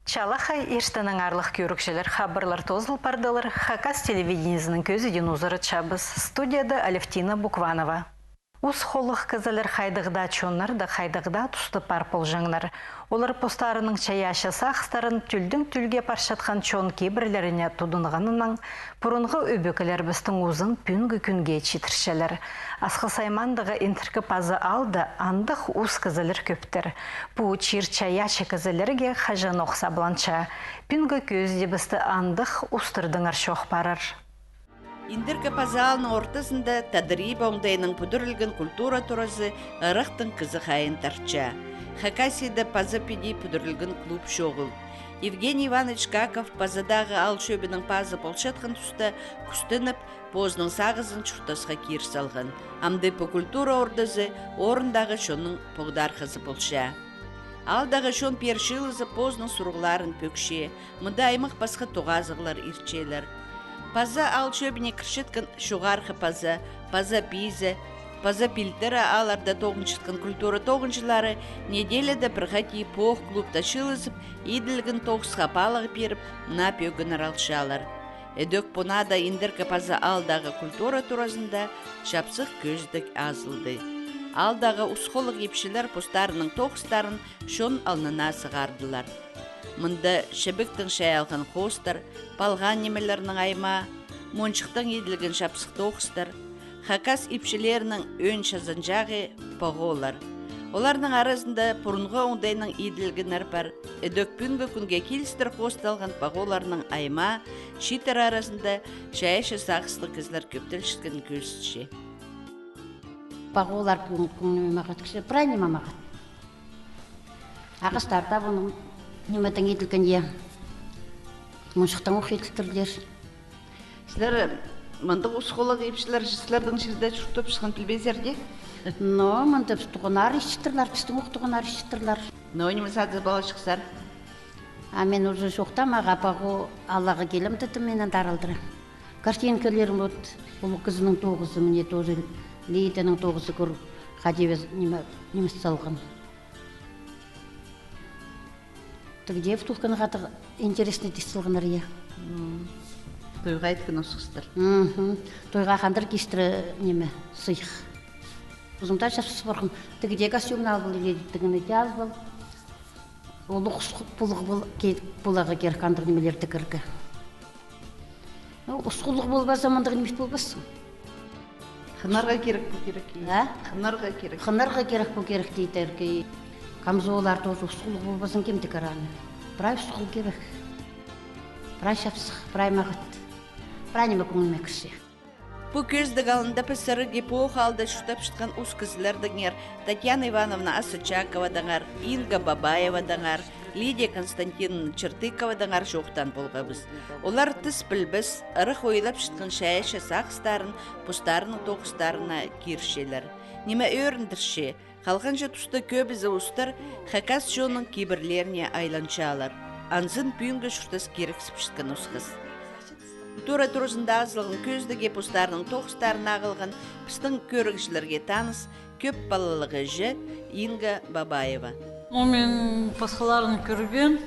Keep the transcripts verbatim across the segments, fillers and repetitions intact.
Чалахай иртеннең, аарлығ кӧрігҷілер, хабарлар тоозыл пардылар. Хакас телевидениезінің кӧзідиин узаратчабыс. Студияда Алевтина Букванова. Ус холлығ кізілер хайдағ даа чоннарда, хайдағ даа туста пар полҷаңнар. Олар постарының чайаачы сағыстарын тӧлдең тӧлге парчатхан чон кибірлеріне тудынғаннаң, пурунғы ӧбекелерібістің узын пӱӱнгі кӱнге читірчелер. Асхыс аймаандағы Индіркі Паза аалда андағ ус кізілер кӧптер. Пу чир чайаачы кізілерге хаҷанох сабланча. Пӱӱнгі кӧзідібісті андағ устардаңар чоохпарар. Индіркі Паза аалның ортазында тадар ибі оңдайынаң пӱдірілген культура туразы ырахтаң кізі хайиин тартча. Хакасияда паза піди пӱдірілген клуб чоғыл. Евгений Иванович Каков Пазадағы аал чӧбінің пазы полчатхан туста кӱстеніп, позының сағызын чуртасха кир салған. Амды пу культура ордазы орындағы чонның поғдархазы полча. Аалдағы чон пеер чыылызып, позының сурығларын пӧкче. Мында аймах-пасха тоғазығлар иртчелер. Паза аал чӧбіне кірчеткен Чоғархы Паза, Паза Пиза, Паза Пилтірі аалларда тоғынчатхан культура тоғынҷылары неделяда пір хати поох клубта чыылызып, иділген тоғысха паалағ пиріп, наа пӧгіннер алчалар. Ідӧк пу наада Индіркі Паза аалдағы культура туразында чапсых кӧзідіг азылды. Аалдағы ус холлығ ипчілер постарының тоғыстарын чон алнына сығардылар. Мында чібектең чайалған хоостар, палған нимелернің аймаа, монҷыхтаң иділген чапсых тоғыстар, хакас ипчілерінің ӧӧн чазанҷағы поғолар. Оларның аразында пурунғы оңдайнаң иділгеннер пар. Ідӧк пӱӱнгі кӱнге килістіре хоосталған поғоларның аймаа, чииттер аразында чайаачы сағыстығ кізілер кӧптелчеткенін кӧзітче. Поғолар кӱ-, кӱ-, ниме мағат кізі, прай ниме мағат. Ағастар даа пу нимедең иділген, е. Монҷыхтаң ох иділтірлер. Сірер мындағ ус холлығ ипчілер сірернің чирде чуртапчатхан пілбезер дее? Но мында піс туғаннар итчеттірлер, пістің ох туғаннар итчеттірлер. Но ниме садызып алчатсар? А мен уже чоохтаам, ағаа поғо аларға килем, тидім, мині таралдыра. Картинкаларым вот, улуғ кізінің тоғызы, мына тоже Лидияның тоғызы, кӧр, хайди ниме, ниме салған. Тігде втулканы хатығ интересный тіс салғаннар, я. М. Тойға иткен осхыстар. Мгм. Тойға хандыр кистіре ниме, сыйых. Позым даа чапсыс парғам. Тігде костюмны ал пол, тігіні дее ал пол. Ол ус ху-, пулығ пол, ке-, поларға кирек андағ нимелерді кирге. Ну, ус хуллығ полбаза, мындағ ниме полбассың. Хынарға кирек пу кирек. А? Хынарға кирек. Хынарға кирек пу кирек, тидір ки. Камзоллар тоже ус хуллығ полбазаң, кем тігер аны? Прай ус хуллығ кирек. Прай чапсых, прай мағат. Прай ниме кӧңніме кірче. Пу кӧзідіг алнында піс сірерге пу аалда чуртапчатхан ус кізілердеңер Татьяна Ивановна Асочаковадаңар, Инга Бабаевадаңар, Лидия Константиновна Чертыковадаңар чоохтаан полғабыс. Олар тіс пілбес, ырах ойлапчатхан чайаачы сағыстарын постарының тоғыстарына кирчелер. Ниме ӧріндірче, халғанҷы туста кӧбізі устар хакас чонның кибірлеріне айланчалар. Анзын пӱӱнгі чуртас кирексіпчеткен осхас. Культура туразында азылған кӧзідігге постарының тоғыстарын ағылған пістің кӧрігҷілерге таныс кӧп палалығ іҷе Инга Бабаева. Ну, мин пасхаларын кӧрбеем,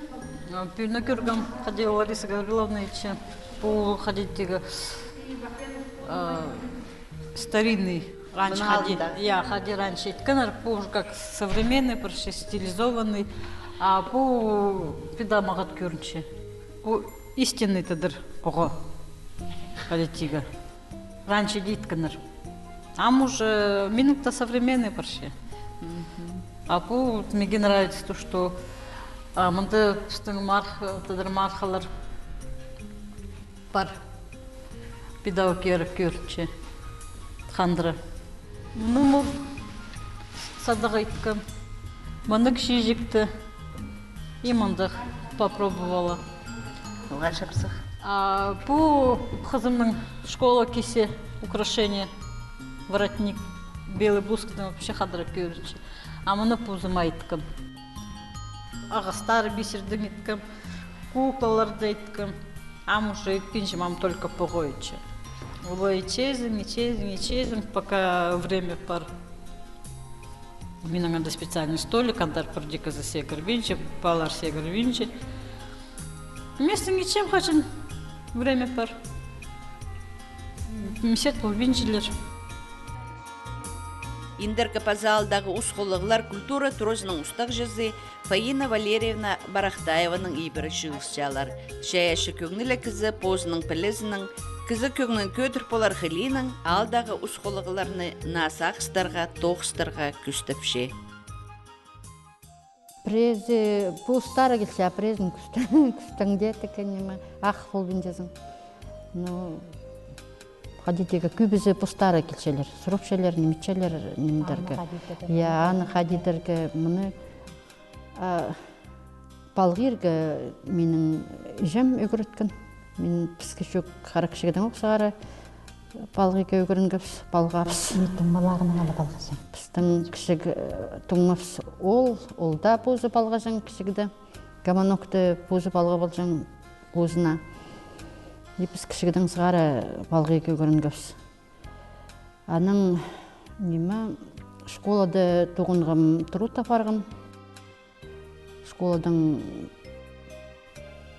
а, пӱӱн кӧргем, хайди Лариса Гавриловна итче. Пу хайди тігі, а, старинный. Раньше хайди, я, хайди раньше иткеннер, пу уже как современный, просто стилизованный. А пу пида мағат кӧрінче. Пу истинный тидір поғо. Хайди тігі. Раньше дее иткеннер. Ам уже минің дее современный парча. А пу вот мне нравится то, что, а, мында пістің марх-, тидір мархалар пар. Пида кӧрік кӧрінче. Хандыра. Нумур садығ иткем. Мындағ чиҷекті. И мындағ попробовала. Олар чапсых. А пу хызымның школа кисе украшение, воротник, белый блузкадаң вообще хандыра кӧрінче. А мыны позыма иткем. Ағастар бисердең иткем, куклаларды иткем. Ам уже иткенҷім, ам только поғо итчем. Олай итчезің, итчезің, итчезің, пока время пар. Минің анда специальный столик, андар пірдее кізі сегірбинче, палалар сегірбинче. Мин итчем хаҷан время пар. Мисет полбинчалар. Индіркі Паза аалдағы ус холлығлар культура туразының устағҷызы Фаина Валерьевна Барахтаеваның ибіре чыылысчалар. Чайаачы кӧңнілі кізі позының пілізінең, кізі кӧңнін кӧдір полар хылиинең аалдағы ус холлығларны наа сағыстарға, тоғыстарға кӱстепче. Пірезі постары килче, а пірезін кӱстең, кӱстең дее тігі ниме, ах полбинчазың. Ну, хайди тігі, кӧбізі постары килчелер, сурапчалар, ниме итчелер, нимедерге. Аны хайди тігі. Я, аны хайди идерге, мыны, а, палғирға минің іҷем ӱгреткен. Мин піске чӧк харах кічігдең ох сығара палғирға ӱгренгебіс, палғаабыс. Ниме туңмаларыңнаң ала палғаҷаң? Пістің кічіг, э, туңмабыс ол, ол даа позы палғаҷаң кічігде. Гомонокты позы палғап алҷаң позына. И піс кічігдең сығара палғирға ӱгренгебіс. Анаң, ниме, школада тоғынғам, труд апарғам. Школадаң,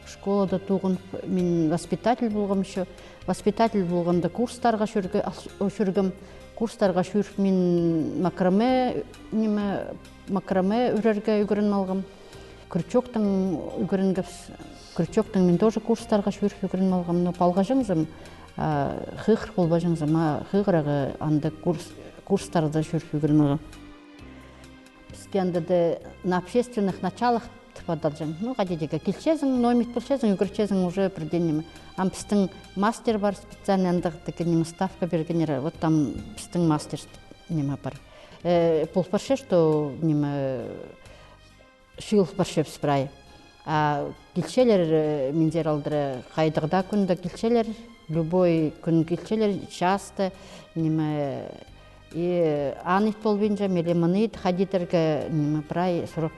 школада тоғынып, мин воспитатель полғам ещё. Воспитатель полғанда курстарға чӧрге-, ал-, чӧргем. Курстарға чӧріп, мин макраме, ниме, макраме ӱрерге ӱгреніп алғам. Крючоктаң ӱгренгебіс. Крючоктаң мин тоже курстарға чӧріп ӱгреніп алғам. Но палғаҷаңзым, а, хығыр полбаҷаңзым, а хығырарға анда курс-, курстарда чӧріп ӱгреніп алғам. Піске анда даа на общественных началах тіп адалҷаң. Ну, хайди тігі, килчезің, номит полчазың, ӱгретчезің уже пірдее ниме. Ам пістің мастер пар специальный, андағ тігі ниме ставка пиргеннер, вот там пістің мастер ниме пар. Э, пол парча, что ниме, чыыл парчабыс прай. А килчелер, э, минзер алдыра, хайдағ даа кӱнде килчелер, любой кӱн килчелер, часто, ниме, и аны ит полбинчам, или мыны ит, хайди идерге, ниме, прай сурап,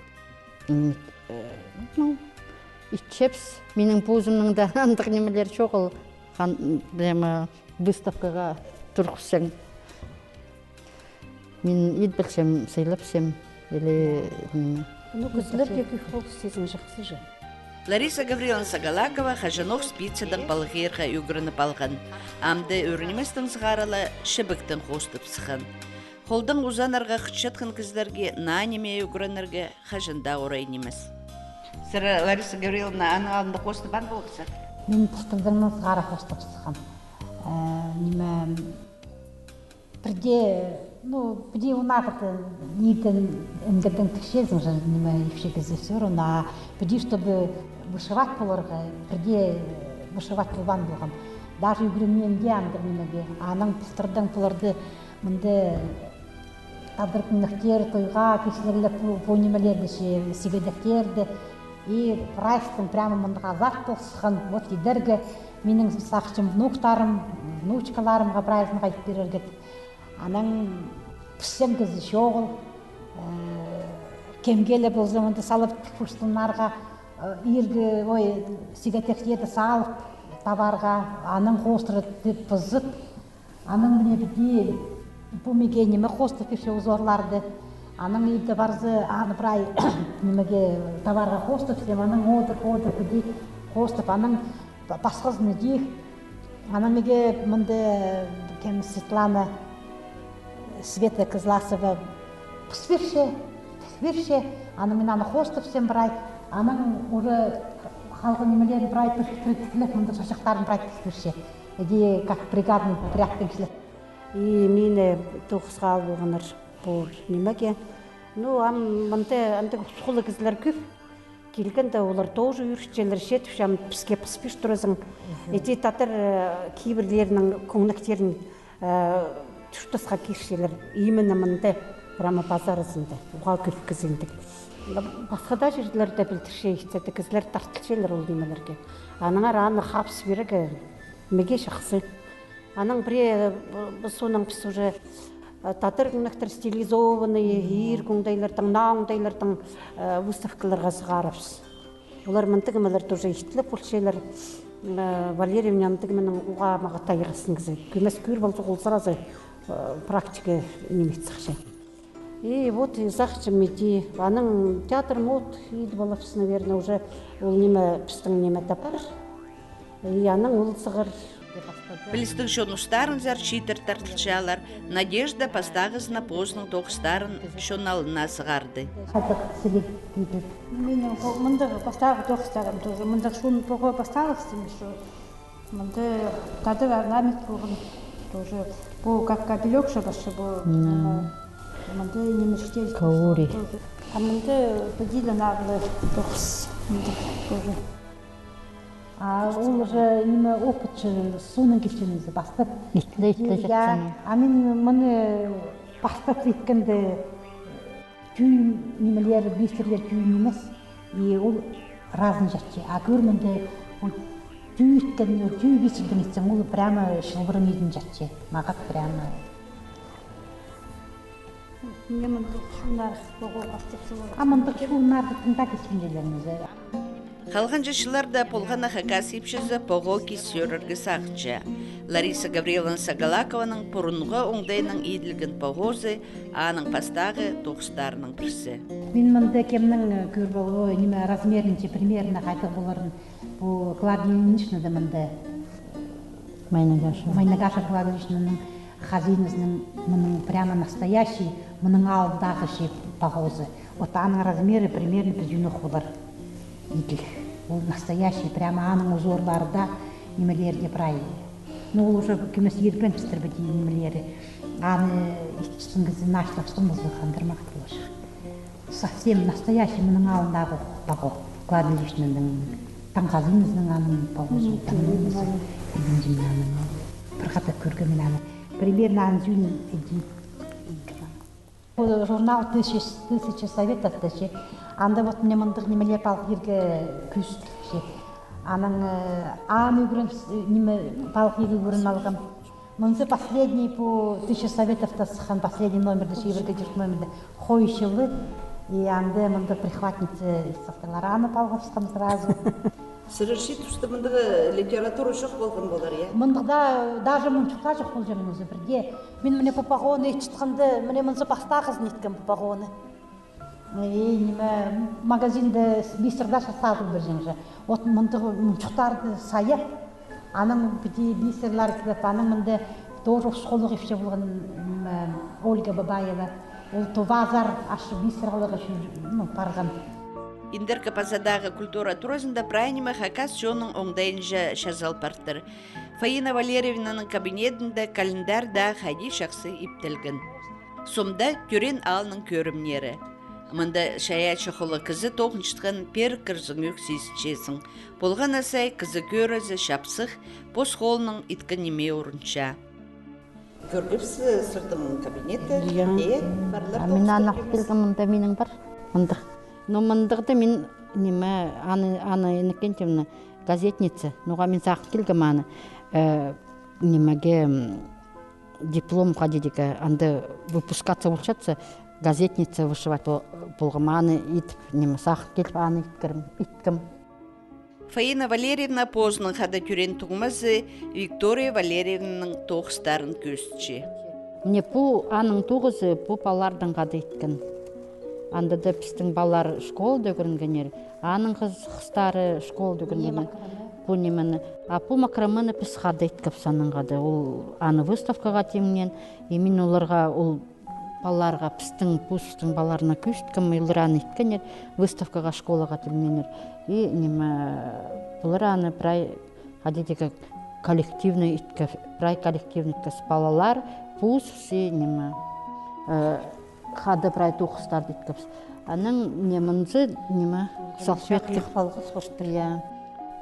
ниме, э, ну, итчебіс. Минің позымның даа андағ нимелер чоғыл, хан-, прямо выставкаға турғысчаң. Мин ит пілчем, сыйлапчам, или ниме. Ну, кізілерге кӧп хол істезің, чахсы же. Лариса Гавриловна Сагалакова хаҷанох спицадаң палғирға ӱгреніп алған. Амды ӱр ниместең сығара ла чібектең хоостап сыххан. Холдаң узанарға хынчатхан кізілерге наа ниме ӱгренерге хаҷан даа орай нимес. Сірер, Лариса Гавриловна, аның алнында хоостап ан полғазар? Мин пыстырдың сығара хоостап сыххам. Э, ниме, пірдее, ну, пірдее унағыт, э, ниитін, інгірдең тікчезің же, ниме, ипчі кізі, всё равно, а пірдее, чтобы вышивать поларға, пірдее, э, вышивать полбаан полғам. Даже ӱгренмеем дее андағ нимеге. Анаң пыстырдың пуларды, мында тадар кӧнектер, тойға кирчелер пу, пу нимелерні, че, сигедектерні. И прайзын прямо мындағ азарт пол сыххан, вот идерге, минің сағынчам внуктарым, внучкаларымға прайзын хайт пирерге. Анаң пісчең кізі чоғыл, э, кемге ле полза, мында салып, курстынарға, э, иргі, ой, сигедектерді салып, табарға, анаң хоостыра тіп пызып. Анаң мына піди пу миге ниме хоостап пирче, узорларды. Анаң иді парза, аны прай нимеге, табарға хоостапчам, анаң одыр, одыр піди хоостап, анаң па-, пасхазын идӧк. Анаң миге мында кем, Светлана, Света Кызласова пыс пирче, тік пирче, анаң мин аны хоостапчам прай, анаң уже халған нимелерін прай пір, пір тіклеп, мында чачахтарын прай тік пирче. Іди как бригадный подрядтың кізілер. И мині тоғысха ал полғаннар пу нимеге. Ну, ам мында андағ ус холлығ кізілер кӧп. Килгенде олар тоже ӱгретчелер, че тіпчем, піске пыс пир туразың. Іди тадар, э, кибірлерінің кӧнектерін, э, Чуртасха кирчелер, именно мында, прямо пазар ызында. Уғаа кӧп кізі андағ. Пасха даа чирлерде пілдірче итсе дее, кізілер тартылчалар ол нимелерге. Аннаңар аны хапсыбирерге миге чахсы. Анаң пірее, э, пу, пу соонаң піс уже, э, тадар кӧнектер стилизованный, иргі оңдайлардаң, наа оңдайлардаң, э, выставкаларға сығарабыс. Олар мындағ нимелерді уже итлеп полчалар. Э, Валерьевна андағ нименең уғаа мағат айғасчаң кізі. Кӧмес кӧр полза, ол сразу, э, практика ниме ит сыхча. И вот и сағынчам иди, анаң театрны от идіп аларбыс, наверное, уже ол ниме, пістің ниме тапар. И анаң ол сығар. Пілістіг чон устарынзар чииттер тартылчалар. Надежда пастағызына позының тоғыстарын чон алнына сығарды. Хайдағ сіліг кидір. Минің по-, мындағ пастағы тоғыстарым тоже. Мындағ чон пого пасталыстым ещё. Мында тадар орнамент полған тоже. Пу как кабелёк шабашы, пу. Мына. Мында немештер. Каури. Тоже. А мында пу дилі нағлы тоғыс. Мында тоже. А ол уже ниме опыт же, соның киченізі пастап. Итле, итле. Я, а мин мыны пастап иткенде тӱӱн нимелер, бисерлер тӱӱн нимес, и ол разный чатча. А кӧр мында ол тӱӱ иткен, ол тӱӱ бисердең итсең, ол прямо чылбырың идін чатча. Мағат прямо. Мин мындағ чоннар пого пастап салам. А мындағ чоннарды тыңдап киченҷілеріңізі. Халғанҷы чылларда полған на хакас ипчізі пого кис сӧрерге сағынча. Лариса Гавриловна Сагалакованың пурунғы оңдайынаң иділген погозы аның пастағы тоғыстарының пірсі. Мин мында кемнің, э, кӧр пол-, ой, ниме, размерінҷе примерно хайдағ поларын, пу Клавдия Ильиничнада мында. Майнагашева. Майнагашева Клавдия Ильиничнаның хазиназының мының прямо настоящий, мының алнындағы че погозы. Вот аның размері примерно піс ӱнох полар. Иділ. Ол настоящий, прямо аның узорлары даа, нимелері дее прай. Ну, ол уже кӧмес ирбенібістір бе дее нимелері. Аны итчеткен кізі начлап сомызы хандырмах полча. Совсем настоящий мының алнындағы пого. Кладбищенің, таң хазиназының аның погозы, таң нимезі. Ибінҷім аның. Пір хатап кӧргем мин аны. Примерно аның сӱӱн иди. Ол журнал Тысяча, Тысяча Советов тіпче. Анда вот мына мындағ нимелер палғирға кӧзіткем. Анаң, э, аны ӱгрен, ниме, палғирға ӱгреніп алғам. Мынзы последний пу Тысяча Советовта сыххан, последний номерде, чибіргі чӧрт номерде. Хой чылы, и анда мында прихватница сыхтылар, аны палғасхам сразу. Сірер чиит туста мындағ литература чох полған полар, я? Мындағ даа, даже мунчух таа чох полҷаң мынзы пірдее. Мин мына пу погоны итчеткенде, мына мынзы пастағызын иткем пу погоны. И ниме, магазинде бисер даа садыл пирҷең же. Вот мындағ мунчухтарды сая. Анаң піди бисерлер киліп, анаң мында тоже школа ипчі полған, м, Ольга Бабаева. Ол Тувазар ашы бисер аларға чӧр-, ну, парған. Индіркі Пазадағы культура туразында прай ниме хакас чонның оңдайынҷа чазал партыр. Фаина Валерьевнаның кабинетінде календарь даа хайди чахсы иптелген. Сомда тӧреен аалның кӧрімнері. Мында чайаачы холлығ кізі тоғынчатхан пеер кірзің ӧк сизінчезің. Полған на сай кізі кӧрізі чапсых, пос холынаң иткен ниме орынча. Кӧргебіс сірернің кабинетті. Я. Э, парлар. А мин тоғыстар аны ах кӧргебіс. Пілгем, мында минің пар. Мындағ. Но мындағда мин ниме, аны, аны Иннокентьевна газетница. Ноға мин сағын килгем аны. Э, нимеге, м, диплом хайди дее, анда выпускаться полчатса, газетница вышивать пол-, полғам, аны ит, ниме, сағын киліп, аны иткерім, иткем. Фаина Валерьевна позының хада тӧреен туңмазы Виктория Валерьевнаның тоғыстарын кӧзітче. Мына пу аның тоғызы, пу палалардаң хада иткен. Анда даа пістің палалар школада ӱгренгеннер, аның хыс-, хыстары школада ӱгренгеннер. Пу нимені. А пу макрамені піс хада иткебіс анаң хада. Ол аны выставкаға тимнеен, и мин оларға, ол палаларға, пістің, пу пістің палаларына кӧзіткем, олар аны иткеннер, выставкаға школаға тимнееннер. И ниме, пулар аны прай, хайди дее, коллективный итке, прай коллективный иткебіс, палалар, пу піс, и ниме, э, хада прай тоғыстарды иткебіс. Анаң не мынзы, ниме, салфетка. Я.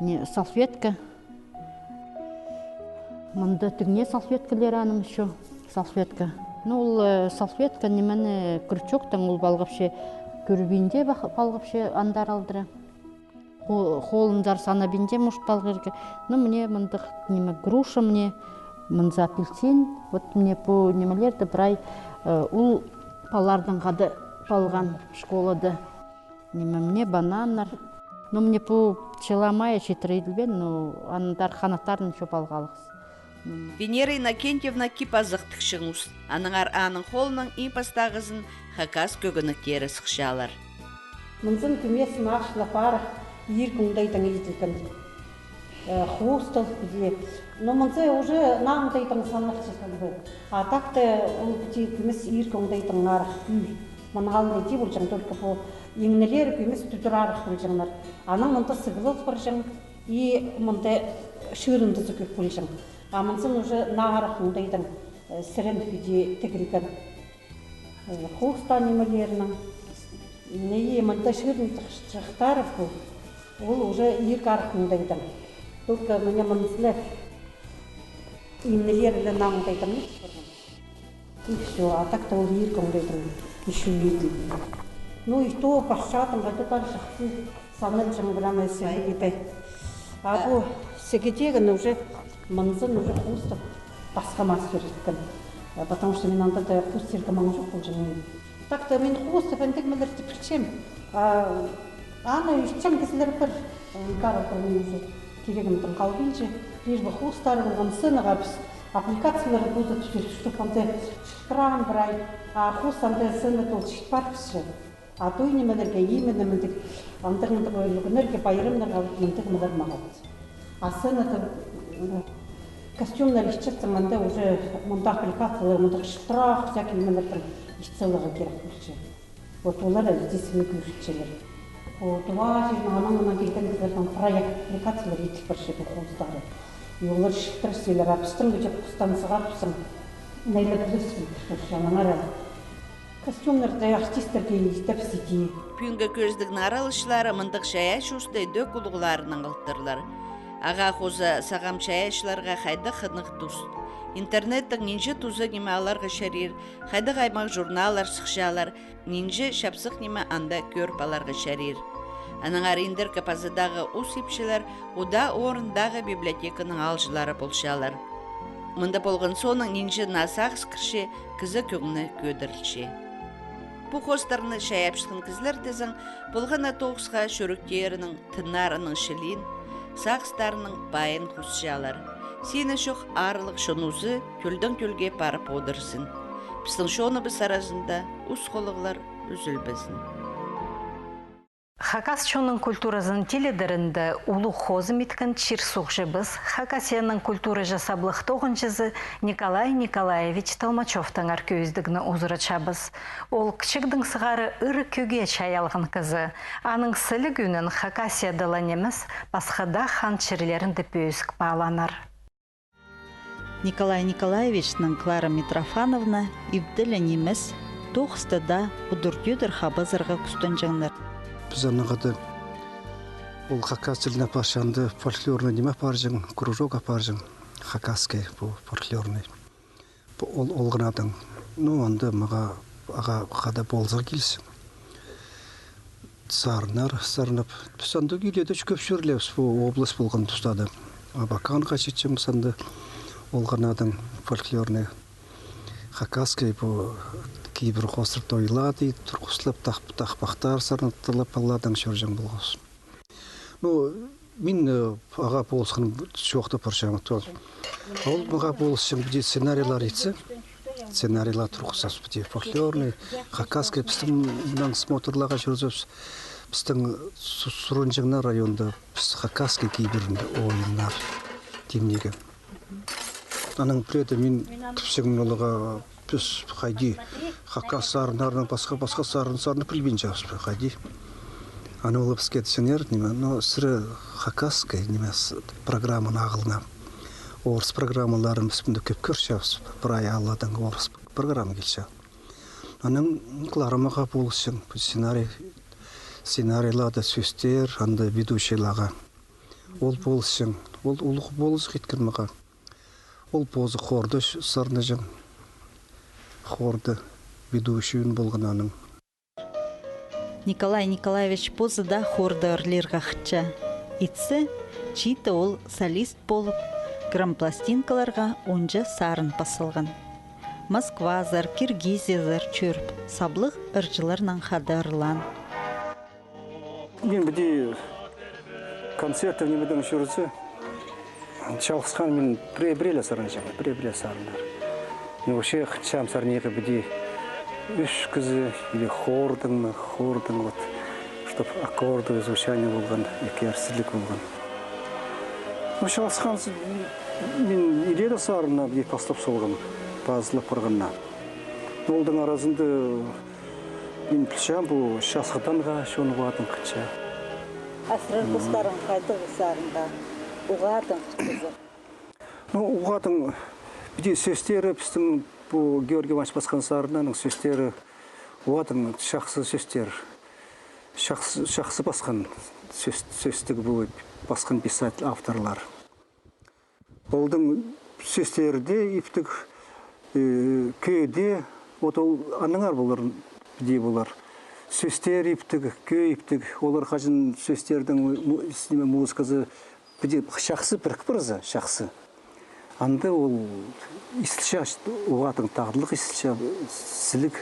Не, салфетка. Мында тігіне салфеткалар, аның ещё салфетка. Ну, ол, э, салфетка, нимені, крючоктаң ол палғапча, кӧрбинде палғапча андар алдыра. Хо-, холынзар санабинде, может, палғирға. Ну, мына мындағ, ниме, груша, мына, мынзы апельсин. Вот мына пу нимелерді прай, э, ол палалардаң хада палған школада. Ниме, мына бананнар. Ну, мына пу пчела Майя читіре иділбеен, ну, андар ханаттарын чоп алғалығыс. Венера Иннокентьевна кип-азах тікчең ус. Аннаңар аның холынаң иң пастағызын хакас кӧгенектері сыхчалар. Мынзын кӧмес, наашлап арах иргі оңдайдаң иділген. Э, хоостал піди. Но мынзы уже наа оңдайдаң саналча, как бы. А так-то ол піди кӧмес, иргі оңдайдаң арах ӱй. Мыннаң алнында иди полҷаң, только пу иңнілері кӧмес тӱдір арах полҷаңнар. Анаң мында сығылығ парҷаң, и мында шырындызы кӧп полҷаң. А мынзын уже наа арах оңдайдаң, э, сірен піди тігілген. Э, хоостаң нимелернең. Мына и мында шырындығ чыхтары пу. Ол уже иргі арах оңдайдаң. Только мына мынзы ла, иңнілері ла наа оңдайдаң. И всё, а так-то ол иргі оңдайдаң. Ещё иділ. Ну и то пасчадың, хайди пар чахсы саналҷаң прямо сігіде. А пу сігідегі, ну, уже мынзын уже хоостап пасха мастер иткен. Э, потому что мин анда даа хоостирға маң чох полҷаң. Так-то мин хоостап андағ нимелерні пілчем. А аны итчең кізілер пар, э, пар, пар, мин уже кирегімнең халбинча, лишь бы хоостары полған. Сценаға піс аппликациялар позы тӱзер, чтоб анда чылтыраан прай, а хоос анда сценада ол чіт парыбысча. А той нимелерге, именно мындағ, андағ-мындағ ӱлӱкӱннерге, пайрамнарға вот мындағ нимелер мағат. А сценада, м, костюмнар итчетсең, анда уже мындағ аппликациялар, мындағ чылтырах, всякий нимелердең ит саларға кирек полча. Вот олар естественно кӧрінчелер. Ол туа чирнең, анаң-мынаң килген кізілернің прай аппликациялар иділ парча пу хоостары. И олар чылтырасчалар, а пістің піди хостан сығарыбыссаң, найлар піліс пілдір парча, аннаңар костюмнарны артисттерге итіп сиди. Пӱӱнгі кӧзідігнің араласчылары мындағ чайаачы устаң даа улуғларынаң алтырлар. Ағаа хоза сағам чайаачыларға хайдағ хынығ тус. Интернеттің нинҷе туза ниме аларға чарир, хайдағ аймах журналлар сыхчалар, нинҷе чапсых ниме анда кӧріп аларға чарир. Аннаңар индіркі пазадағы ус ипчілер удаа орындағы библиотеканың аалҷылары полчалар. Мында полған соонаң нинҷе наа сағыс кірче, кізі кӧңні кӧдірілче. Пу хоостарны чайапчатхан кізілер тізең, полған на тоғысха чӱректерінің, тыннарының чілиин, сағыстарының пайын хосчалар. Сині чох аарлығ чон узы тӧлдең тӧлге парып одырзын. Пістің чоныбыс аразында ус холлығлар ӱзӱлбезін. Хакас чонның культуразын тилідерінде улуғ хозым иткен чир-суғҷыбыс, Хакасияның культураҷа саблығ тоғынҷызы Николай Николаевич Толмачевтеңер кӧзідігні узаратчабыс. Ол кічігдең сығара ыры-кӧгге чайалған кізі. Аның сіліг ӱнін Хакасияда ла нимес, пасха даа хан чирлерінде пӧзік пааланар. Николай Николаевичнең Клара Митрофановна ибде ле нимес, тоғыста даа удур-тӧдір хабазарға кӱстенҷеңнер. Піс аннаң хада ол хакас тіліне парчаң, анда фольклорный ниме парҷаң, кружок апарҷаң, хакасский, пу фольклорный. Пу ол, олғаннаң. Ну, анда мағаа ағаа хада полызарға килісчең. Сарыннар сарнап. Піс анда килерде кӧп чӧрлебіс, пу область полған тустада. Абаканға читчебіс анда, олғаннаң фольклорный, хакасский, пу кибір хоостар, тойларда турғыслап, тах-, тахпахтар сарнаттырып, палладаң чӧрҷең полғабыс. Ну, мин, э, ағаа полысхан чоохтап парчам, то. Ол мағаа полысчаң, піди сценарийлер итсе, сценарийлер турғысчабыс, піди фольклорный, хакасский, пістің мынаң смотрларға чӧрзебіс, пістің су-, сурынҷаңнар районда, піс хакасский кибірінде ойыннар, тимнеге. Анаң пірееде мин тіпчем оларға, піс хайди хакас сарыннарынаң пасха, пасха сарын, сарынны пілбинчебіс пе, хайди. Аны олар піске тізеңер, ниме, но сірер хакасский, ниме, с-, программаны ағылыңар. Орыс программаларын піс мында кӧп кӧрчебіс, прай ааллардаң орыс программа килче. Анаң Клара мағаа полысчаң, сценарий, сценарийлерде сӧстер, анда ведущийлерге. Ол полысчаң, ол улуғ полызығ иткен мағаа. Ол позы хорда с-, сарнаҷаң. Хорда ведущий ӱн полған аның. Николай Николаевич позы даа хорда ырлирға хынча. Итсе, чиитте ол солист полып, грампластинкаларға онҷа сарын пас салған. Москвазар, Киргизиязар чӧріп, саблығ ырҷыларнаң хада ырлаан. Мин піди концерттер нимедең чӧрзе, Чалғысхан мин піре-, пірее ле сарынҷам, піре-, пірее сарыннар. Мин вообще хынчам сарнирға піди ӱс кізі или хордың ма, хордың вот, чтоб аккорды, звучание полған, ікерсіліг полған. Ну, чалғысхан с-, мин илееде сарыннар піди пастап салғам, пазылып парғаннар. Олдың аразында мин пілчем, пу Часхыданға чон уғаа тың хынча. Асырар постарың хайдағ сарынға уғаа тың хынчазар? Ну, уғаа тың, піди сӧстері, пістің пу Георгий Иванович пасхан сарыннарның сӧстері уғаа тың чахсы сӧстер. Чахсы, чахсы пасхан сӧс-, сӧстіг пу пасхан писатель, авторлар. Олдың сӧстері дее иптіг, э, кӧӧ дее, вот ол аннаңар полар, піди полар. Сӧстері иптіг, кӧӧ иптіг, олар хаҷан сӧстердің му-, му-, с-, ниме, музыказы піди чахсы пірік парза, чахсы. Анда ол истілче, уғаа тың тағдылығ истілче, сіліг,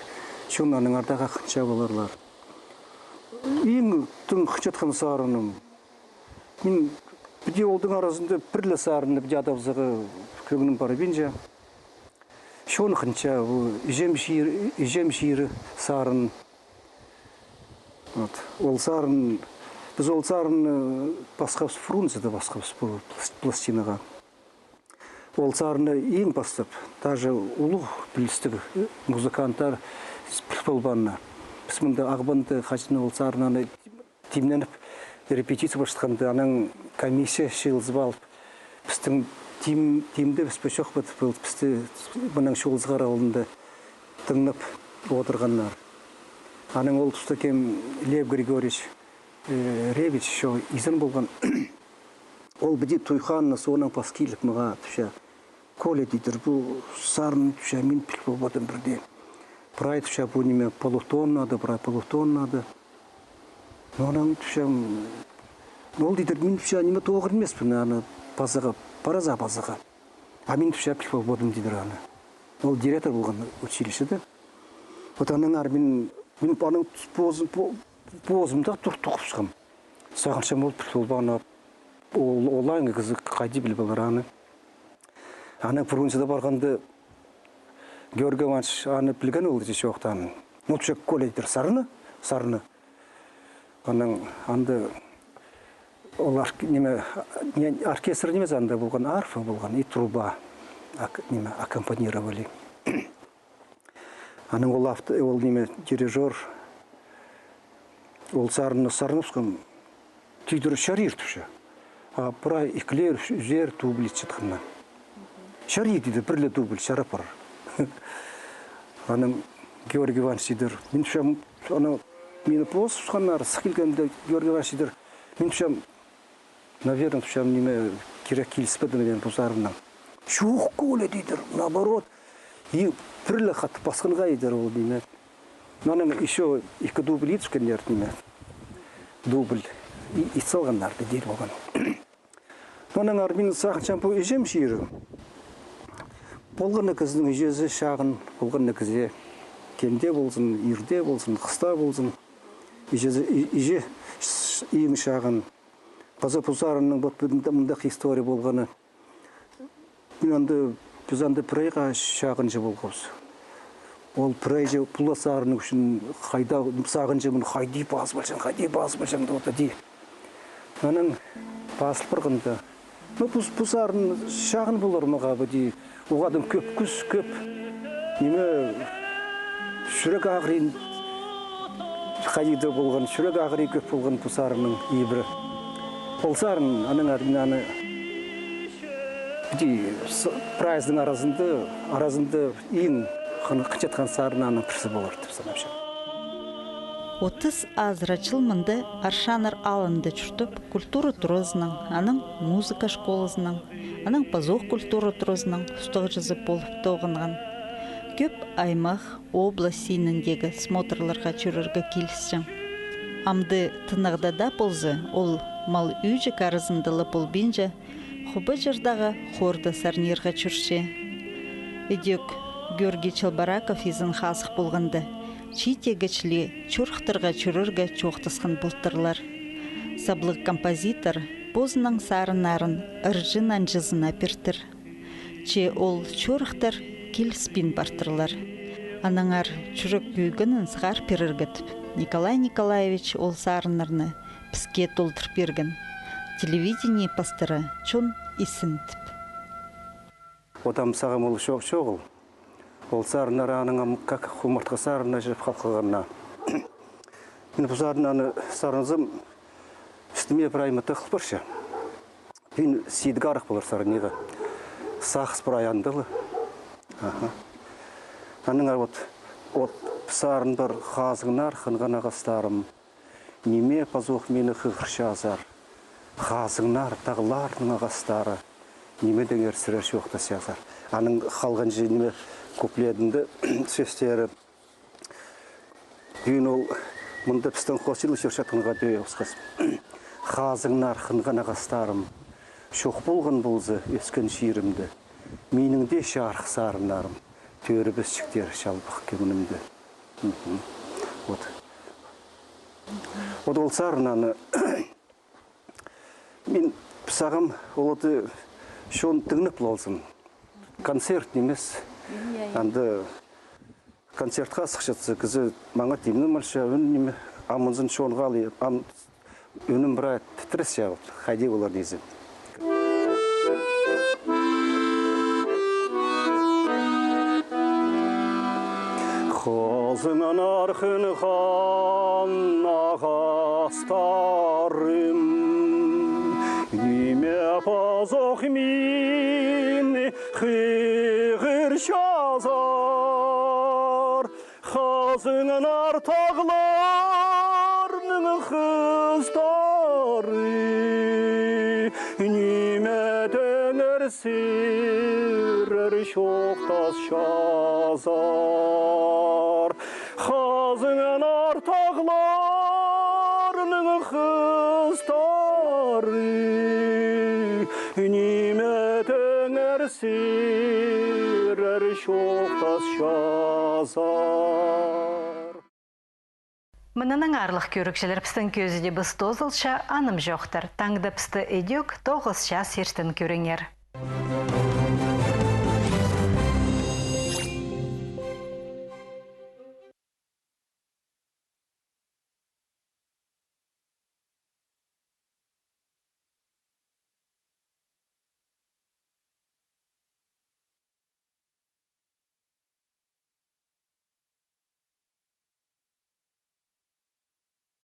чон аннаңар даа хынча поларлар. Иң тың хынчатхан сарыным, мин піди олдың аразында пір ле сарынны піди адабызарға кӧңнім парбинча. Чон хынча, пу «Іҷем чирі», «Іҷем чирі» сарын. Вот. Ол сарын, піс ол сарынны пасхабыс, Фрунзеде пасхабыс пу плас-, пластинаға. Ол сарынны иң пастап, даже улуғ пілістіг музыканттар піл полбааннар. Піс мында Ағбанда хаҷан ол сарынны тимненіп, репетиция парчатханда, анаң комиссия чыылызып алып, пістің тим-, тимде піс пе чох па, пісті мынаң чоғыл сығар алнында тыңнап одырғаннар. Анаң ол туста кем Лев Григорьевич, э, Ревич, чо изен полған. Ол піди туйханны соонаң пас киліп мағаа тіпче: «Коля, — тидір, — пу сарын, тіпче, мин піл полбадым пірдее. Прай, тіпче, пу ниме полутоннады, прай полутоннады». Ну, анаң, тіпче, м, ол, тидір, мин, тіпче, ниме тоғыр нимеспін, аны пазарға, параза пазарға. А мин, тіпче, піл полбадым, тидір, аны. Ол директор полған училищеде. Вот аннаңар мин, мин анаң позым, по-, позымда тур-, тоғынчам. Сағынчам, ол піл полбаан, ол, ол аңа кізі хайди піл полар аны. Анаң Фрунзеде парғанда, Георгий Иванович аны пілген ол, тіпче, чоохтаан. Ну, тіпче, Коля, тидір, сарна, сарна. Анаң анда ол орк-, ниме, не, оркестр нимес, анда полған арфа полған и труба. Ак-, ниме, аккомпанировали. Анаң ол авто-, ол ниме, дирижёр, ол сарынны сарнапчам, тидір, чарир, тіпче. А прай ікілер, ӱзер дубль итчеткеннер. Чарир, тидір, пір ле дубль чарап парар. Анаң Георгий Иванович, тидір, мин, тіпчем, аны мині позыбысханнар, сых килгенде, Георгий Иванович, тидір, мин, тіпчем, наверное, тіпчем, ниме, кирек киліспеді, наверное, пу сарыннаң. Чох, Коля, тидір, наоборот. И пір ле хатап пасханға, тидір, ол, ниме. Ну, анаң ещё ікі дубль итчеткеннер, ниме. Дубль и-, ит салғаннар, тидір, полған. Ну, аннаңар мин сағынчам, пу «Іҷем чирі». Полған на кізінің іҷезі чағын, полған на кізі кемде ползын, ирде ползын, хыста ползын. Іҷезі, и-, іҷе с-, иң чағын. Паза пу сарынның вот мында-, мындағ история полғаны. Мин анда, піс анда пір айға чағынҷы полғабыс. Ол пір айҷа пу ла сарынның ӱчӱн хайда сағынҷы, мин хайди пазып алҷаң, хайди пазып алҷаң, тіп одыр, тидір. Анаң пазыл парғанда, ну, пу, пу сарын чағын полар мағаа ба, тидір. Уғаа тың кӧп кӱс, кӧп, ниме, чӱрек ағырии хайди-да полған, чӱрек ағырии кӧп полған пу сарынның ибіре. Ол сарын, аннаңар мин аны, піди, с-, прайзының аразында, аразында иң хын-, хынчатхан сарынның пірсі полар тіп санапчам. Отыс азыра чыл мында Аршаннар аалында чуртап, культура туразынаң, анаң музыка школазынаң, анаң пазох культура туразынаң устағҷызы полып тоғынған. Кӧп аймах, область синіндегі смотрларға чӧрерге килісчең. Амды тынағда даа полза, ол мал-ӱҷӱк аразында ла полбинча, Хуба чирдегі хорда сарнирға чӧрче. Ідӧк Георгий Челбораков изен-хазых полғанда, чииттегі чіли чурыхтарға чӧрерге чоохтасхан полтырлар. Саблығ композитор Позының сарыннарын ырҷын анҷызына пиртір. Че ол чорыхтар киліспин партырлар. Аннаңар чӱрек кӧгенін сығар пирерге тіп, Николай Николаевич ол сарыннарны піске толдыр пирген. Телевидение пастыра чон исін тіп. Отам сағам ол чоғыл. Ол сарыннар аның ам как хумартхы сарыннар чіп халғанна. Мин пу сарыннарны сарынзам, істіме прайма тығыл парча. Пин сидіг арах полар сарынға. Сағыс прай андылы. Аха. Аннаңар вот, вот сарын пар: хазыңнар, хынған ағастарым. Ниме пазох мині хығырчазар? Хазыңнар, тағларның ағастары. Нимедеңер сірер чоохтасчазар? Аның халғанҷы ниме куплетінде сӧстері. Пӱӱн ол мында пістің хосилы чӧрчеткенге тӧӧй осхас. Хазыңнар, хынған ағастарым. Чох полған полза ӧскен чирімде, минің дее чарых сарыннарым тӧрібісчіктер чалбах кӧңнімде. Мгм. Вот. Вот ол сарыннарны мин сағам оларды чон тыңнап ла алзын. Концерт нимес. Анда концертха сыхчатса, кізі маңат имнің малча, ӱн ниме, амынзын чонға алай, ам ӱнім прай тітрес ча, вот, хайди олар дезем. Хазыңнар, хынған ағастарым, ниме пазох мині хығырчазар? Хазыңнар, тағларның хыстары, ниме теңер сірер чоохтасчазар? Хазыңнар, тағларның хыстары, ниме теңер сірер чоохтасчазар? Мыннаң, аарлығ кӧрігҷілер, пістің кӧзідібіс тоозылча, анымҷохтар. Таңда пісті ідӧк тоғыс час иртен кӧріңер.